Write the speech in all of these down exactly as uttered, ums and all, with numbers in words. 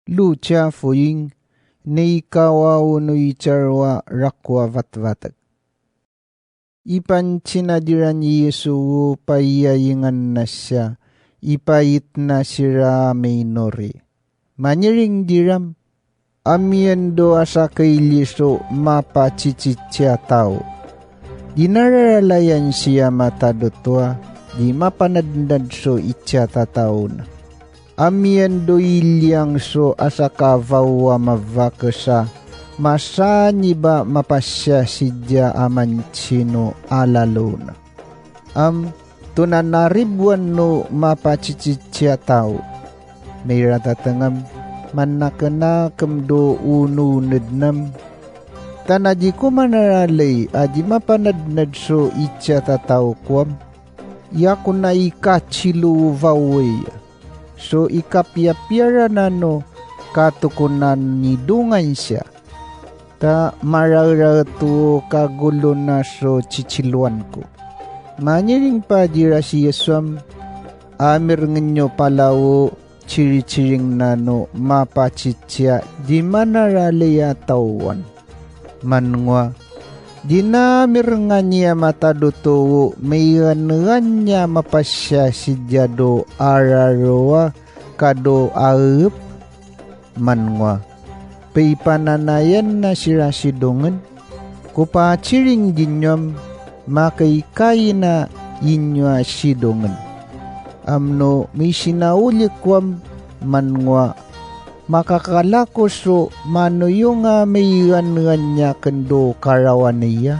Lotiya foying, na ikawa o no i tharoa rakowa vatvatek. Ipanthina diran i Yesu o paiyayingan na siya, ipait na siran a minori. Mangiring diran, amiyan do a sakaili so mapatsitsitsi a taw. Di nararalayan siya matadot wa, di mapanadnad so itsatataw na. Amiyan do iliyang so asakabaw a mavakes a masani ba mapasiya sidiya a mantsino a lalo na. Am, tonaa na ribowan o mapatsitsitsi a taw. Mairatateng am, manakenakem do o noned nam. Tana di ko manaralay a di mapanadnad so itsatataw ko am. Iya ko na ikathilo o baway. So ikapiyapiya ran ano katokonan i dongan siya. Ta maraerat o kagolo na so tsitsilowan ko. Mangiring pa dira si Yesu am, amirngen iyo pala o tsiritsiring na no mapatsitsi a di manaralay a taw wan. Mangwa, di na mirengan iya matadot o mairengan iya mapasiya sidiya do ararowa ka do aep. Mangwa, peipananayan na sira sidongen, ko patsiring di niyo am, makaikai na iniyo a sidongen. Amno misinaoli ko am, mangwa, makakalako so manoyong a mairengan iya ken do karawan iya.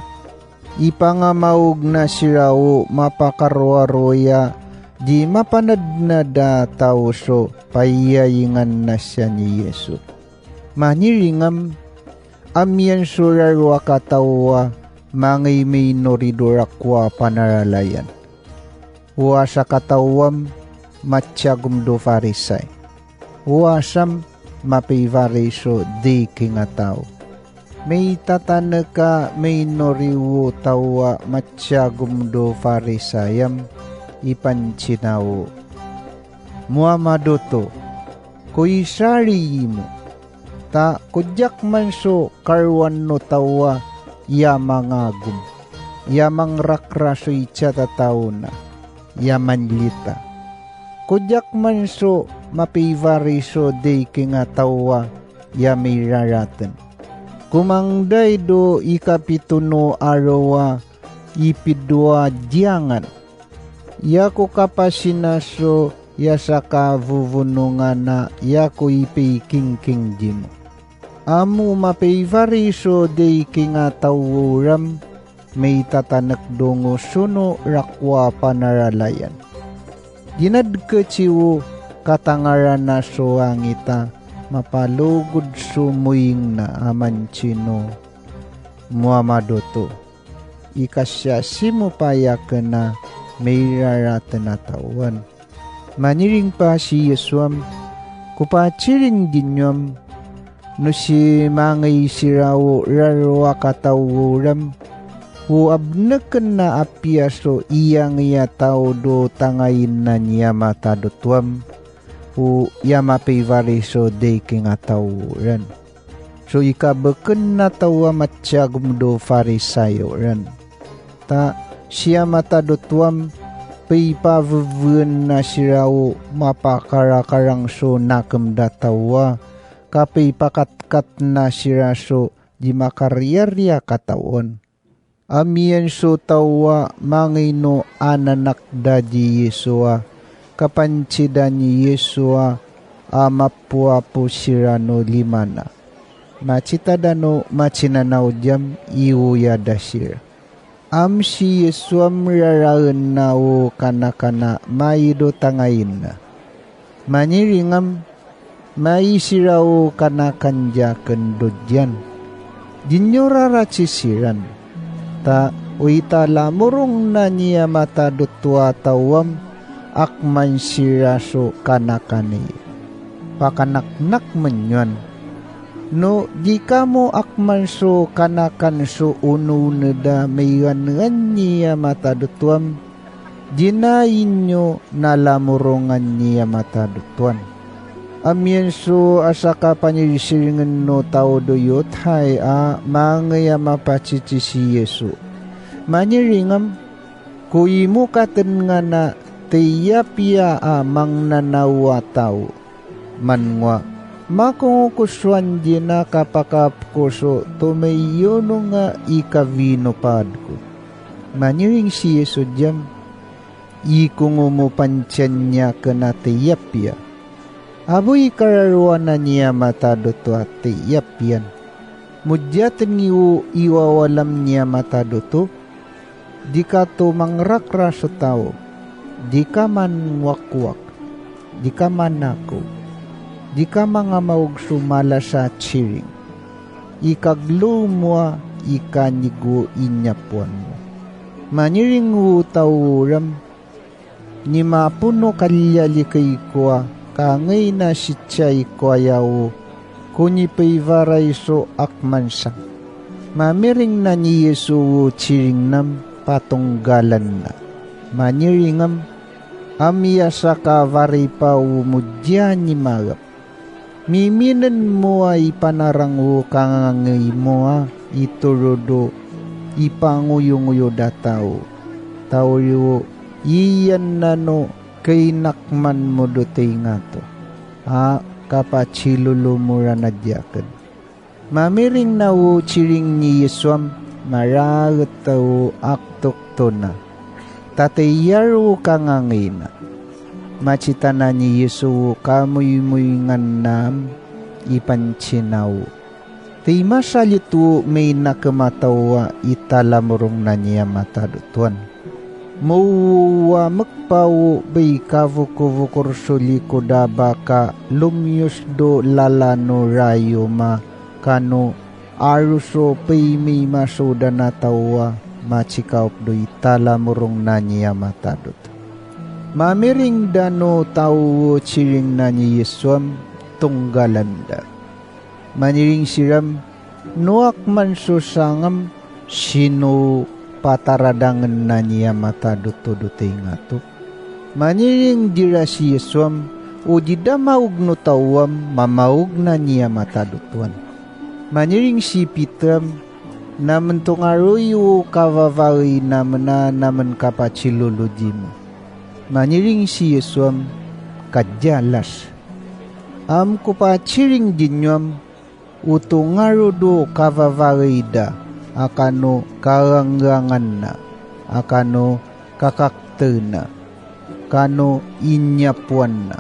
Ipangamaog na sira o mapakaroaroa iya di mapanadnad a taw so paiyayingan na siya ni Yesu. Mangiring am, amiyan so rarowak a taw a mangay minori do rakowa panaralayan. O asakataw am, matsiyagom do Farisay. O asam, mapaibaray so daiking a taw. Maitatanek a minori o taw a matsiyagom do Farisay am, ipanthina o, Moa madoto, ko isari imo, ta ko diak man so karowan o taw a iya mangagom, iya mangrakra so itsatataw na, iya manlita. Ko diak man so mapaibaray so daiking a taw a iya mairaraten. Ko mangday do ikapito no arowa ipidowa diyangan. Iya ko kapasina so iya sakavovonongan a iya ko ipaikingking dimo. Amo mapaibaray so daiking a taw o ram, maitatanek dongo sono rakowa panaralayan. Dinadkeci o katangaran a so angit a mapalogod so moying na a mantsino. Moa madoto. Ikasiyasi mo payaken a mairaraten a taw an. Maniring pa si Yesu am, ko paciring di niyo am, no si mangay sira o rarowak a taw o ram, o abneken a apiya so iyangay a taw do tangayin na niya matadot wam, o iya mapaivari so daiking a taw ran. So ikabeken a taw a matsiyagom do Farisayo ran. Ta siya matadot wam, pipaveveen na sira o mapakarakarang so nakem da taw a, ka pipakatkat na sira so di makariyariya katawan. Amiyan so taw a mangino ananak da di Yesu a, kapancidan i Yesu a, a mapoapo siran o lima na. Macita da no macinanaw diyam i oya da sira. Am si Yesu am raraen na o kanakana maido tangayin na. Maniring am, mai sira o kanakan diyaken do diyan. Di niyo raraci siran. Ta o italamorong na niya matadot a taw am, akman sira so kanakan iyo. Pakanaknak men niyan. No di kamo akman so kanakan so onooned a maigangan niya matadot wam, di na inyo nalamorongan niya matadot wan. Amiyan so asaka panirisiringen o taw do Yotay a mangay a mapacici si Yesu. Maniringem, ko imokaten nga na tiyapiya a mangnanaw a taw. Manwa, makongo ko so andiyan a kapakapko so tomayono nga i kavino pad ko. Maniring si Yesu diyam, ikongo mo panciyan niyaken a tiyapiya. Abo i kararowan a niyamatad oto a tiyapiyan. Mo diyaten iyo i wawalam niyamatad oto, di ka to mangrakra so taw, di ka manwakwak, di ka manako, di ka mangamaog so mala sa ciring. Ikaglow mo a ikanigo inyapoan mo. Maniring o taw o ram, ni mapono kaliyalikay ko a kangay na sicay ko aya o ko nipivaray so akman sang. Mamiring na ni Yesu o ciring nam patonggalan na. Maniringem, a miyasaka varay pa o mo diya ni magap. Miminen mo a ipanarang o kangangay mo a itorod o ipangoyongoyod a taw. Taw riyo iyan nano kainakman mo do taingato a kapacilolo mo ran a diyaken. Mamiring na o ciring ni Yesu am, maraget o aktok to na. Tatayar o kangangay na. Macitana ni Yesu o kamoymoyngan na am ipancinaw. Tay masalit o mainakem a taw a italamorong na niyamatad oto an. Mowowa mekpa o bay kavokovokor so likod a ba ka lomiyos do lalan o rayo ma kano aro so pay miymasodan a taw a macikaop do italamorong na niyamatad oto. Mamiring dano taw o ciring na ni Yesu am tonggalan da. Maniring siran, no akman so sangem, sino pataradangen na niyamatad oto do taingato. Maniring dira si Yesu am, o di da maog no taw am, mamaog na niyamatad oto an. Maniring si Peter am, na mentongaroy o kavavagay na mena na menkapacilolodi mo. Maniring si Yesu am, kadiyalas. Am ko paciring di niyo am, o tongarod o kavavagay da, a kano kagangangan na, a kano kakakte na, kano inyapoan na,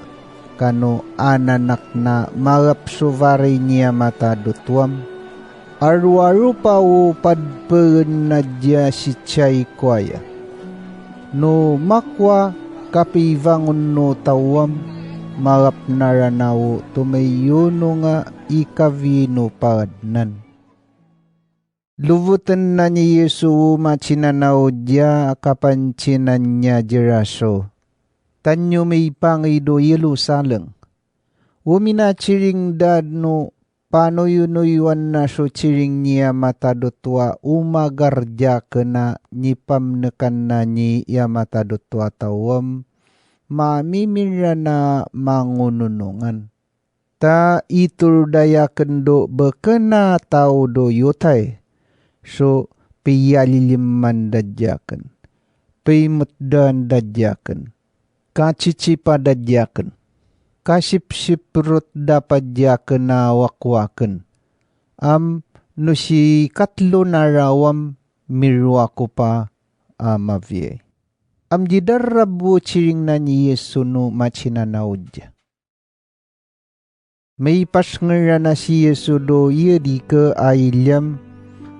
kano ananak na magap so varay niyamatad oto am, aroaropa o padpegen na diya sicay ko aya. No makowa kapivangon no taw am, magap na rana o tomayono nga ikavino paadnan. Lovoten na ni Yesu o macinanaw diya a kapancinan niya dira so, tanyo mipangay do Yerusalem. O minaciring da no panoyonoyowan na so ciring niyamatad oto a o magardiyaken a nipamnekan na niyamatad oto a taw am, mamiminran a mangononongan. Ta itorodayaken do beken a taw do Yotay so piyaliliman da diyaken, pimetdaan da diyaken, kacicipa da diyaken, kasipsip rot da pa diyaken a wakwaken, am no si katlo na raw am mirowa ko pa a mabiyay. Am di darab o ciring na ni Yesu no macinanaw diya. Mipasngeran a si Yesu do iyadike a iliyam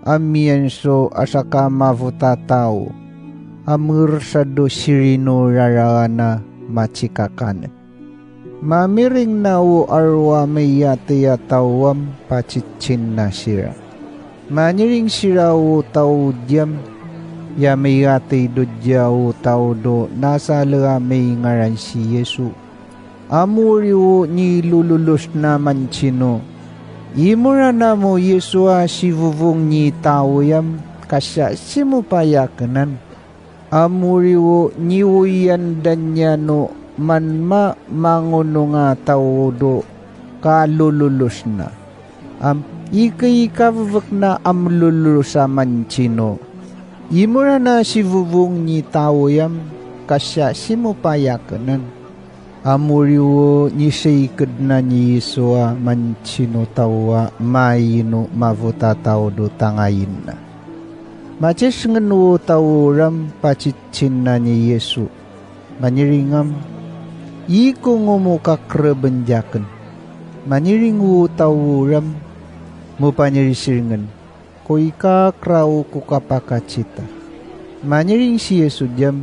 a miyan so asaka mavot a taw a mersad o sirino raraan a macikakanek. Mamiring na o aro a miyatay a taw am pacicin na sira. Maniring sira o taw diyam, ya miyatay do diya o taw do nasale a mingaran si Yesu. Amo riyo nilololos na mancino, imoran amo Yesu a sivovong ni taw iyam, ka siyasimo payakenan. Amo riyo niwoyan da niyan o manma mangonong a taw do ka lololos na. Am, ikay i kabebek na am lololos a mancino. Imorana si vovong ni tawo yam ka siya si mopayakenen. Amoriwo ni sey kedna ni Yesu a mancino tawo a maino mavotataw do tangayin na. Macisengen wo tawo ram pacicin na ni Yesu. Maniring am, iko ngo mo kakereben jaken. Maniring wo tawo ram mo panirisiringen. Ko ikakeraw ko kapakacita. Maniring si Yesu diyam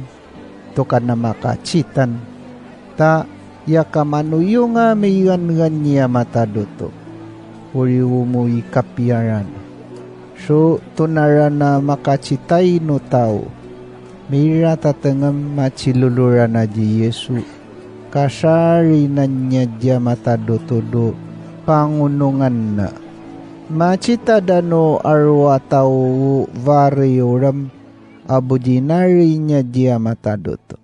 to kana makacitan. Ta iya kamanoyong a miyangan niya matadoto. Oriwo mo ikapiyarana. So tonarana makacitay no tawo. Miratatengem maciloloran a di Yesu. Kasarinan niya diya matadoto do pangonongan na. Macitadano arwa tawo o vareyoram a bodinari niya diya matadoto.